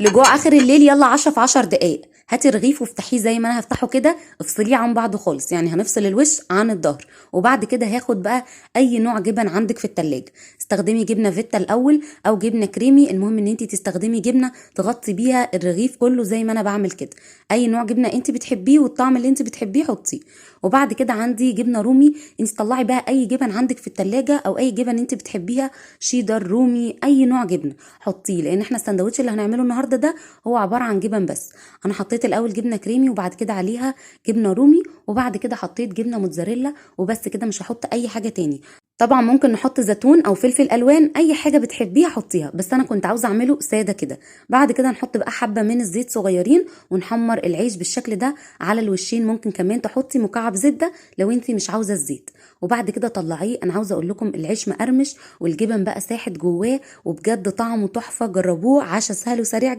لجوع اخر الليل، يلا 10 في 10 دقايق. هاتي رغيف وافتحيه زي ما انا هفتحه كده، افصليه عن بعضه خالص، يعني هنفصل الوش عن الظهر. وبعد كده هاخد بقى اي نوع جبن عندك في التلاجة، استخدمي جبنه فيتا الاول او جبنه كريمي، المهم ان انت تستخدمي جبنه تغطي بيها الرغيف كله زي ما انا بعمل كده. اي نوع جبنه انت بتحبيه والطعم اللي انت بتحبيه حطيه. وبعد كده عندي جبنه رومي، انت طلعي بقى اي جبن عندك في التلاجة او اي جبن انت بتحبيها، شيدر، رومي، اي نوع جبنه حطيه، لان احنا السندوتش اللي هنعمله النهارده ده هو عبارة عن جبن بس. انا حطيت الاول جبنه كريمي وبعد كده عليها جبنه رومي وبعد كده حطيت جبنه موتزاريلا وبس كده، مش هحط اي حاجة تاني. طبعا ممكن نحط زيتون او فلفل الوان، اي حاجة بتحبيها حطيها، بس انا كنت عاوزه اعمله ساده كده. بعد كده نحط بقى حبه من الزيت صغيرين ونحمر العيش بالشكل ده على الوشين. ممكن كمان تحطي مكعب زبدة لو انت مش عاوزه الزيت. وبعد كده طلعيه. انا عاوزه اقول لكم العيش مقرمش والجبن بقى ساحت جواه، وبجد طعمه تحفة. جربوه، عشا سهل وسريع.